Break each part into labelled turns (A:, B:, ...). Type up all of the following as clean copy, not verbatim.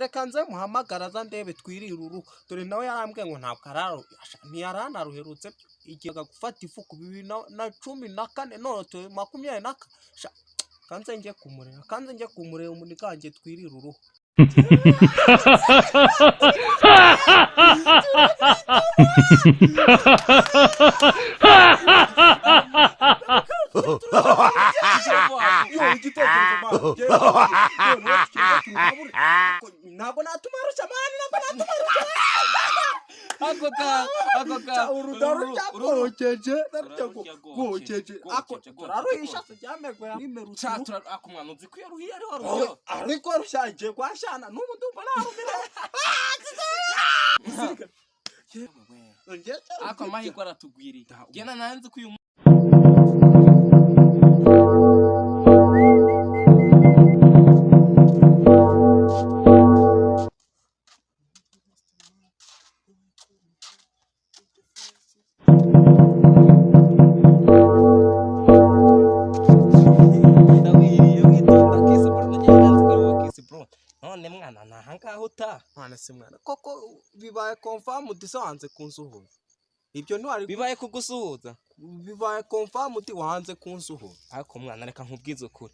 A: Reka nze muhamagara aza ndebe twirire uruhu. Dore nawe yarambwiye ngo ntabwo araro, ntiyaranaruherutse igihe gufata ifuku 2014, none turi 24. Sha, kanze njye kumureba, kanze njye kumureba umunigange twirire uruhu. Yo, igitekerezo mani. Ntabwo natuma rushya mani, ntabwo natuma rushya.
B: Ako ka, ako ka.
A: Urudaro rwakokeje, rwakokeje. Ako
B: Rwokeje,
A: turaruhisha tujyamerwe.
B: Cha, tura ako mwana, uzi ko iyo ruhiye ariho ruryoha.
A: Ariko rushaje kwashana n'ubu ndumva narumira.
B: Ako amahirwe aratugwiriye. Gena nanze ko uyu ndawiriye witonda kisi bro, nagiye nanze ko ari wowe kisi bro. None mwana, ni ahangaha utaha?
A: Mwana si mwana koko, bibaye confirm uti wanze kunsuhuza, ibyo ntiwari
B: Bibaye kugusuhuza.
A: Bibaye confirm uti wanze kunsuhuza.
B: Ariko mwana, reka nkubwize ukuri.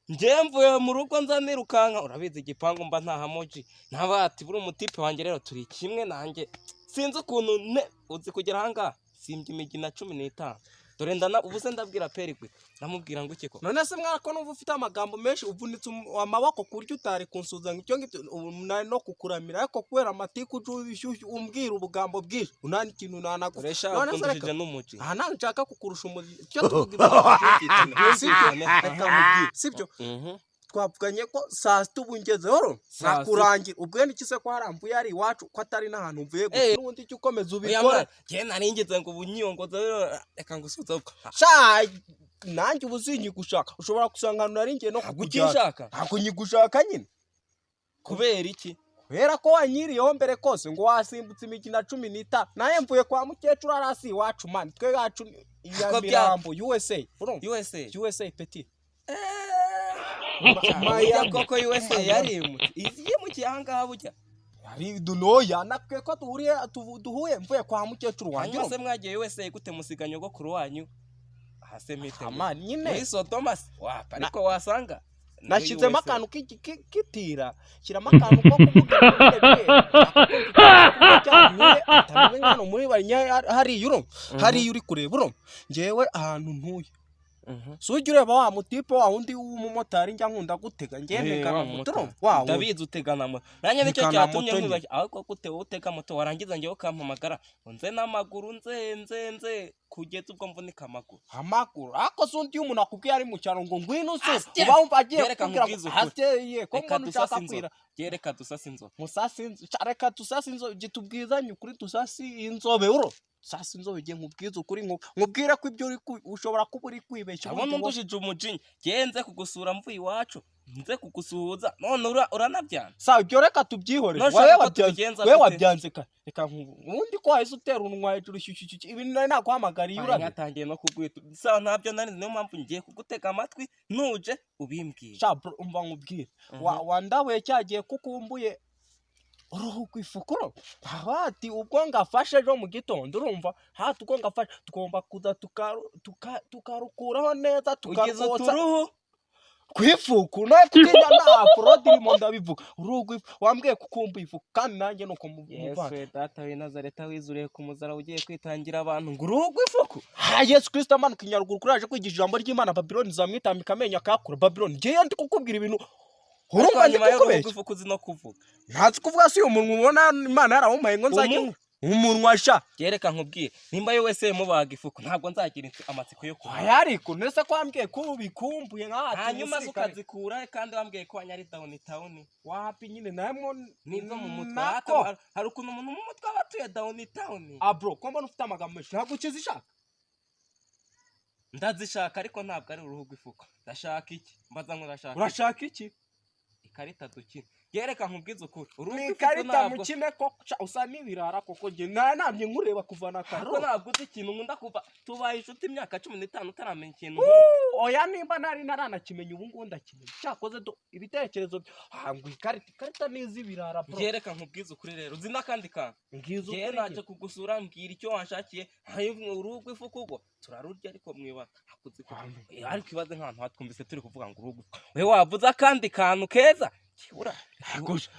B: Njye mvuye mu rugo nza nirukanka, urabizi igipangu mba ntahamoji ntabati buri umutipe wanjye, rero turi kimwe nanjye sinzi ukuntu ne uzi kugera ahangaha simbye imigina 15. Dore ndana ubu se ndabwira peri gwe, ndamubwira ngo iki ko?
A: None se mwana, ko numva ufite amagambo menshi, uvunitse amaboko ku buryo utari kunsuhuza ngo ibyo ngibyo ubu nari no kukuramira, ariko kubera amatiku uje ubishyushyu umbwira ubugambo bwinshi unani ikintu nanagufa.
B: Dore sha,
A: None se
B: ubwo
A: reka
B: ndushije n'umuji.
A: Aha ntabwo nshaka kukurusha umuji, icyo tuvuga ibyo sibyo? Reka nkubwire, sibyo?
B: Mhm.
A: Twavuganye ko saa sita ubu ngezeho ro
B: Saa sita.
A: nakurangira ubwo ni se ko haramvuye ari iwacu, ko atari n'ahantu mvuye gusa?
B: Eh.
A: N'ubundi icyo ukomeza
B: Oya
A: ubikora.
B: mwana, njye nari ngize ngo ubu nyiyongoza rero, reka ngusubize ubwo.
A: Sha, nanjye ubu sinkigushaka, ushobora gusanga ahantu nari ngiye no
B: Ntabwo
A: kukujyana.
B: ukinshaka?
A: Ntabwo nkigushaka nyine.
B: Kubera iki?
A: Kubera ko wanyiriyeho mbere kose ngo wasimbutse imikino 15, nawe mvuye kwa mukecuru arasi iwacu mani, twe yacu iya
B: Ko
A: Mirambo USA, urumva?
B: USA.
A: USA petit.
B: Burya koko USA yarimutse, yimukiye ahangaha burya?
A: Ari dunoya nakwe ko duhuriye duhuye mvuye kwa mukecuru wanjye.
B: Hanyuma se mwagiye USA gute musiga nyogokuru wanyu hase mpite
A: Amani nyine.
B: Muri Sodoma se wapa, ariko wasanga muri
A: Nashyizemo
B: USA.
A: akantu k'itira, shyiramo akantu ko kuvuga atameze nk'ahantu muri hariya urumva, hariya uri kureba, urumva njyewe ahantu ntuye.
B: Mhm.
A: Si ujya ureba wa mutipe wa wundi w'umumotari njya nkunda gutega njye
B: Eh,
A: ntegana
B: wa
A: moto,
B: mumotari.
A: urumva wa wundi.
B: Ndabizi utegana moto, nanjye nicyo
A: Ntegana
B: cyatumye
A: moto nyine.
B: nkwibashya. Ariko gute wowe utega moto warangiza njyewe ukampamagara ngo nze n'amaguru, nze nze nze kugeza ubwo mvunika amaguru?
A: Amaguru, ariko si undi iyo umuntu akubwiye ari mu cyaro ngo ngwino usure,
B: Asye!
A: uba wumva agiye
B: Reka
A: kukubwira ngo
B: nkubwize ukuri.
A: asye ye ko
B: Reka
A: mbona ushaka
B: dusase inzobe.
A: kwira.
B: Reka dusase inzobe.
A: Musasi inzo, reka tusase inzobe, jya tubwizanye ukuri, tusase inzobe uro sasa inzobe, jye nkubwize ukuri, nkubwire ko ibyo uri ushobora kuba uri kwibeshya
B: Abona
A: ubundi
B: undushije umujinya, njyewe nze kugusura mvuye iwacu, nze kugusuhuza, none uranabyana.
A: Sawa, ibyo reka tubyihorere.
B: None
A: Wowe
B: ushaka ko
A: wabyanze
B: tubigenza
A: wowe
B: gute?
A: wabyanze kare, reka ubundi ko wahise utera umunwa hejuru shyushyushyushyu, ibintu nari naguhamagariye
B: Ay,
A: urabe.
B: Nkatangiye no kugwita sawa, ntabyo nari, niyo mpamvu ngiye kugutega amatwi nuje ubimbwira.
A: Sha bro, umva nkubwire.
B: Mhm.
A: Wandabuye cyagiye kukumbuye uruhu kwifukuro hati ubwo ngafashe ejo mu gitondo, urumva hati ubwo ngafashe tugomba kuza tukarukuraho neza,
B: Ugize
A: tukarwotsa.
B: uturuhu.
A: Kwifuku nawe kutinya nta forodi irimo, ndabivuga uruhu rw'ifu wambwiye kukumbuye ifuku, kandi nanjye nuko muvana.
B: Yesu data w'i Nazareta wizuriye ku muzara ugiye kwitangira abantu ngo uruhu rw'ifuku.
A: Ha, Yesu Kristo amanuka i Nyaruguru kuri aje kwigisha ijambo ry'Imana, Babiloni zamwitambika amenyo akayakura Babiloni. Ngewe ndi kukubwira ibintu, urumva ndi
B: Nyuma y'uruhu
A: kukubeshya?
B: rw'ifuku uzi no kuvuga.
A: Ntazi kuvuga si umunwa, ubona Imana yarawumpaye ngo nzajye umunwa sha.
B: Reka nkubwire, nimba yo wese mubaga ifuku ntabwo nzagira amatsiko yo kubaga.
A: Aya, ariko ndetse ko wambwiye ko ubikumbuye nk'aha
B: Hanyuma se ukazikura kandi wambwiye ko wanyari down town?
A: Wapi nyine namwo.
B: Nizo mu mutwe.
A: Nako.
B: Hari ukuntu umuntu mu mutwe aba atuye down town.
A: Ah bro, ko mbona ufite amagambo menshi, ntabwo ukizishaka?
B: Ndazishaka, ariko ntabwo ari uruhu rw'ifuku. Ndashaka iki? Mbaza ngo ndashaka iki?
A: Urashaka iki?
B: Ikarita dukina. Yereka nkubwize ukuri, uruhu
A: Ni
B: rw'ifuku
A: ikarita
B: ntabwo
A: mukine ko sha, usa n'ibirara koko, njye namye nkureba kuva na kare.
B: Ariko ntabwo uzi ikintu nkunda. Kuva tubaye inshuti imyaka 15 utaramenya ikintu.
A: Oya, nimba nari naranakimenya, ubu ngubu ndakimenya. Cyakoze do ibitekerezo ngo ikarita ni iz'ibirara, bro.
B: Njye reka nkubwize ukuri rero, uzi n'akandi kantu?
A: Ngize
B: Njye
A: ukuri.
B: Naje kugusura, mbwira icyo wanshakiye. Hanyuma uruhu rw'ifuku ubwo turarurya, ariko mwiba hakuzi ko ariko ibaze nk'ahantu hatwumvise turi kuvuga ngo uruhu rw'ifuku, we wavuze akandi kantu keza kibura.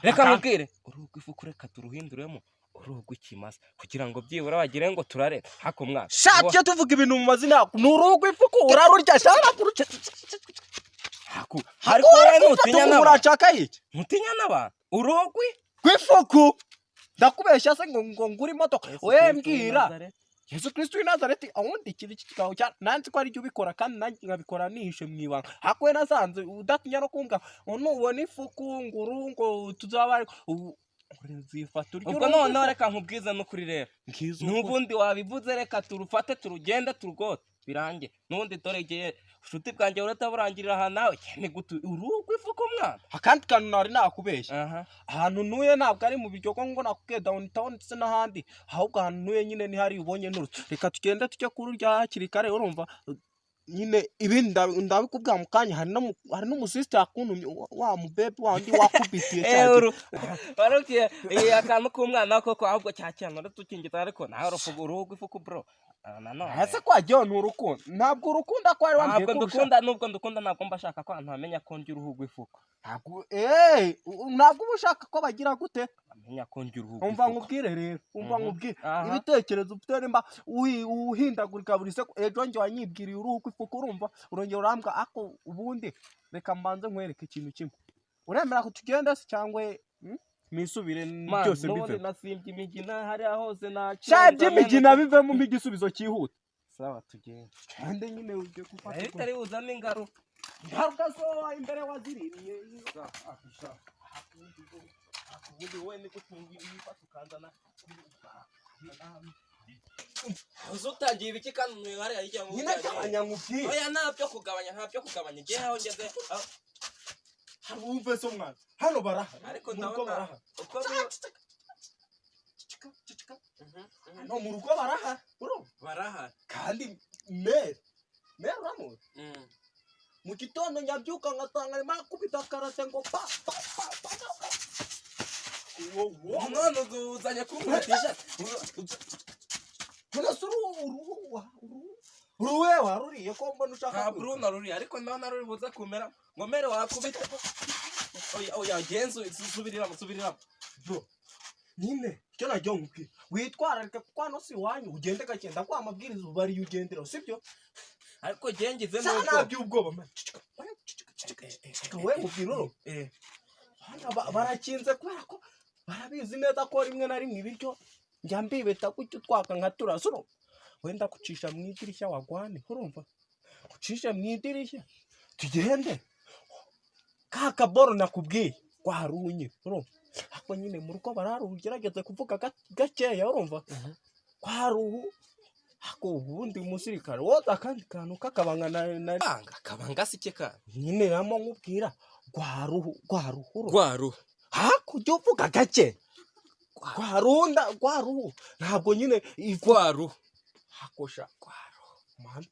B: Reka nkubwire, uruhu rw'ifuku reka turuhinduremo uruhu rw'ikimasa kugira ngo byibura bagire ngo turare hako mwana.
A: Sha, tujye tuvuga ibintu mu mazina yako. Ni uruhu rw'ifuku urarurya shaka kuruca.
B: Haku ariko wowe ntutinya n'abantu?
A: Urashaka iki?
B: Ntutinya n'abantu? Uruhu
A: Rw'ifuku, ndakubeshya se ngo ngure imodoka?
B: Yesu
A: We
B: Kristo w'i
A: mbwira.
B: Nazareti.
A: Yesu Kristo w'i Nazareti. Awundi ikintu cy'ikigabo cya nanzi ko arijya ubikora, kandi nanjye nkabikora nihishe mu ibanga. Ariko we nasanze udatinya no kumbwira ngo nubona ifuku ngo uruhu ngo tuzaba ubu nzifata urya
B: Ubwo
A: uruhu
B: noneho
A: rw'ifuku.
B: Reka nkubwize n'ukuri rero.
A: Ngize ukuri.
B: N'ubundi wabivuze, reka turufate turugende turugote birange. N'ubundi dore igihe ubushuti bwanjye burahita burangirira aha nawe. Ni gute uruhu rw'ifuku, mwana?
A: Akandi kantu nari nakubeshya.
B: Aha.
A: Ahantu ntuye ntabwo ari mu Biryogo ngo nakubwiye downtown ndetse n'ahandi, ahubwo ahantu ntuye nyine ni hari ubonye nturutse. Reka tugende tujye kururya hakiri kare, urumva nyine ibindi ndabikubwira mu kanya. Hari n'umusisita yakuntumye, wa mubebe wa wundi wakubitiye
B: Eh,
A: cya gihe.
B: Warukiye eh, akantu k'umwana koko, ahubwo cya cyana tukingiza, ariko nawe urufugu uruhu rw'ifuku, bro. Ah, nanone
A: Ese ko wagiye nturukunda? Ntabwo urukunda ko wari wambwiye
B: Ntabwo
A: ko urushaka?
B: ndukunda. Nubwo ndukunda, ntabwo mba shaka ko abantu bamenya ko ndya uruhu rw'ifuku.
A: Ntabwo ntabwo uba ushaka ko bagira gute?
B: Bamenya ko ndya uruhu
A: Umva
B: rw'ifuku.
A: nkubwire rero, umva nkubwire. Ibitekerezo ufite nimba uhindagurika buri seko, ejo njye wanyibwiriye uruhu rw'ifuku, urumva urongera urambwa. Ako ubundi reka mbanze nkwereke ikintu kimwe. Uremera ko tugenda se cyangwa nisubire
B: Man,
A: byose
B: n'ubundi
A: mbivemo?
B: Nasimbye imigina hariya hose nta
A: Sha, by'imigina bivemo igisubizo cyihuta.
B: Sawa, tugende.
A: Tugende nyine, ugiye gufata
B: Nayo itari buzamo ingaruka.
A: Ingaruka zo imbere waziririye.
B: Ubundi wowe ni gute wifata ukanzana? Uzi utangiye ibiki kandi umuntu hariya hirya mu
A: Nyine gabanya nkubwire.
B: Oya, nta byo kugabanya, nta byo kugabanya. Ngewe aho ngeze
A: Hari wumve se mwana, hano barahari.
B: Ariko
A: Mu rugo
B: ndabona
A: barahari.
B: uko bi-
A: Cicika, cicika. Hano mu rugo barahari, urumva?
B: Barahari.
A: Kandi mere uramuzi? Mu gitondo nyabyuka ngasanga arimo akubita karate ngo pa pa pa pa pa. Wo
B: None uzanye kunkubitisha?
A: None se uruhu uruhu uruhu uruwe waruriye ko mbona ushaka
B: Ntabwo
A: kwiruka?
B: uruhu naruriye, ariko nawe naruri buze kumera ngo mere wakubita. Oya, oya, genza subiriramo, subiriramo.
A: Bro, nyine icyo nagiye nkubwira, witwararike kuko hano si iwanyu. Ugende gake, ndaguha amabwiriza ubariye ugenderaho, sibyo?
B: Ariko gengize
A: Sa
B: nubwo
A: nta by'ubwoba, man. Cicika, oya, cicika, cicika, cicika, we nkubwira uru Hano barakinze kubera ko barabizi neza ko rimwe na rimwe ibiryo njya mbibeta gutyo utwaka nka turasa. Urumva, wenda kucisha mu idirishya wagwane, urumva, kucisha mu idirishya tugende ka kaboro nakubwiye rwarunye, urumva. Ariko nyine mu rugo bararuhu, ugerageze kuvuga gakeya, urumva, kwaruhu. Ariko ubundi umusirikare woza akandi kantu k'akabanga na
B: Kabanga, kabanga si ke kana?
A: Nyine namo nkubwira rwaruhu, rwaruhu.
B: Rwaruhu.
A: Hakurya uvuga gake, rwarunda rwaruhu, ntabwo nyine ivu.
B: Rwaruhu.
A: Hakosha rwaruhu.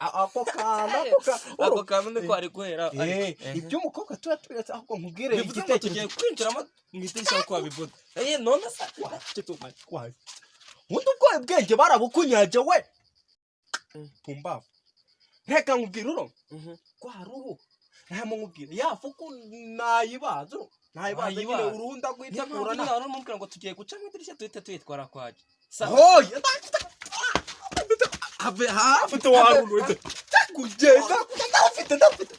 A: Ako kantu, ako kantu.
B: Ako kantu niko ari guhera.
A: Iby'umukobwa tuba tubiretse, ahubwo nkubwire
B: Bivuze ngo tugiye
A: igitekerezo.
B: kwinjiramo mu idirishya uko wabivuze. None se
A: Ubundi ubwo bwenge barabukunyaje we pumbavu. Reka nkubwire, uro rwa ruhu nta nkubwire ya fuku nayibaze, uro nayibaze nyine.
B: Wayibaze.
A: Uruhu
B: Niyo mpamvu
A: ndagwitegura
B: nyine wari umubwira ngo tugiye guca mu idirishya duhite tuyitwara kwajya.
A: Hoya.
B: Have hafi.
A: Ufite waruntu kugenda, ndafite, ndafite.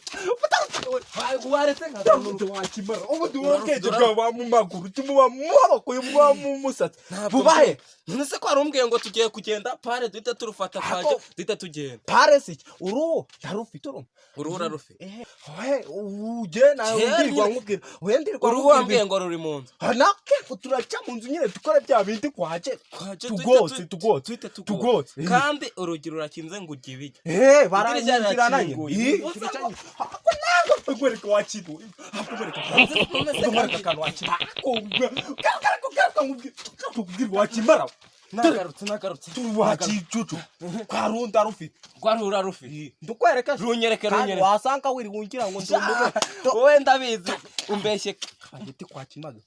B: Waretse nka
A: Ndafite wakimara. Ubundi wowe ubwenge bwawe buba mu maguru, buba mu maboko, buba mu musatsi, bubahe?
B: None se ko wari umbwiye ngo tugiye kugenda pare duhite turufata kwajya, duhite tugenda?
A: Pare si iki? Uruhu ndarufite, urumva?
B: Uruhu urarufite.
A: We ugenda.
B: Kera
A: Ndirwa
B: nyine.
A: nkubwira, we ndirwa.
B: Uruhu wambwiye ngo ruri mu nzu.
A: Nake turaca mu nzu nyine, dukore bya bindi kwaje.
B: Kwajya.
A: Tugotse, tugotse.
B: Duhite tugotse.
A: Tugotse.
B: Kandi urugi rurakinze ngo ujye ibijya.
A: Baranyinjirana nyine.
B: Rirakinguye.
A: Akwereka wakinguye, akwereka, akwereka akantu wakimara, wakimara.
B: Nagarutse, nagarutse.
A: Wakicucu kwa runda rufite.
B: Rwa rura rufite.
A: Ndukwereke.
B: Runyereke.
A: Kandi
B: Runyereke.
A: wasanga wiri wungira ngo ndi umugore.
B: Wowe ndabizi, umbeshye.
A: Agiti kwa kimaze.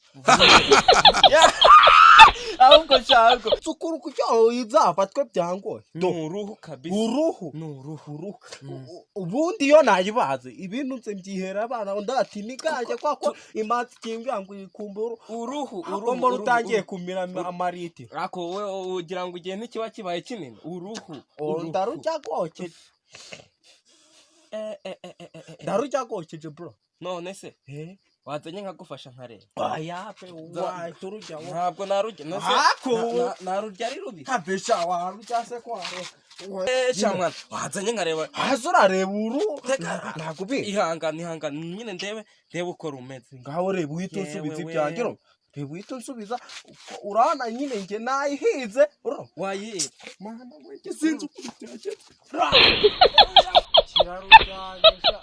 B: Ahubwo nshaka
A: Sukuru kucyo izafatwe byangoye.
B: Ni uruhu kabisa.
A: Uruhu.
B: Ni uruhu.
A: Uruhu. Ubundi iyo nayibaze ibintu nze mbyihera abana, ndati niganje kwako imanzi kimbwira ngo ikumbura.
B: Uruhu.
A: Uruhu
B: Uruhu.
A: mbona utangiye kumira amariti.
B: Ako wowe ugira ngo igihe ntikiba kibaye kinini, uruhu, uruhu.
A: Ndarujya gokeje.
B: Eh, eh, eh, eh, eh, eh.
A: Ndarujya gokeje, bro.
B: None se wazanye nkagufasha nkareba?
A: Aya pe, wahita urujya wo.
B: Ntabwo narujya none se.
A: Ako.
B: Narurya ari rubi.
A: Habesha warujya se kwa
B: Eh, sha mwana, wazanye nkareba.
A: Hasi urareba uruhu.
B: Reka.
A: Ntabwo ubizi.
B: Ihangane, ihangane nyine, ndebe, ndebe uko rumeze.
A: Ngaho reba, uhita
B: Yewe
A: unsubiza
B: we.
A: ibyanjye, urumva? Reba, uhita unsubiza. Urabona nyine njye nayihize, urumva?
B: Wayiye.
A: Mana we, njye sinzi ukuntu byagenze. Kirarujyanye sha.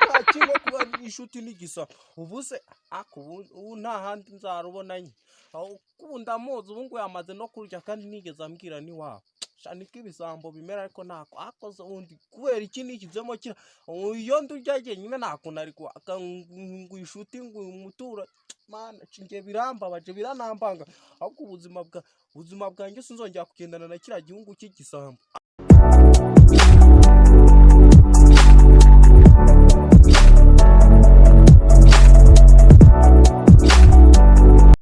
A: Nta kibi nko kuba inshuti n'igisa. Ubu se ako ubu nta handi nzarubona nye. Aho ubu ndamuzi, ubu ngubu yamaze no kurya kandi nigeze ambwira n'iwabo. Sha niko ibisambo bimera, ariko ntako akoze undi kubera iki nishyizemo kira iyo ndurya jyenyine ntako nari kwaka ngo inshuti ngo umutura. Mana, njye birambabaje, biranambanga. Ahubwo ubuzima bwanjye sinzongera kugendana na kiriya gihugu cy'igisambo.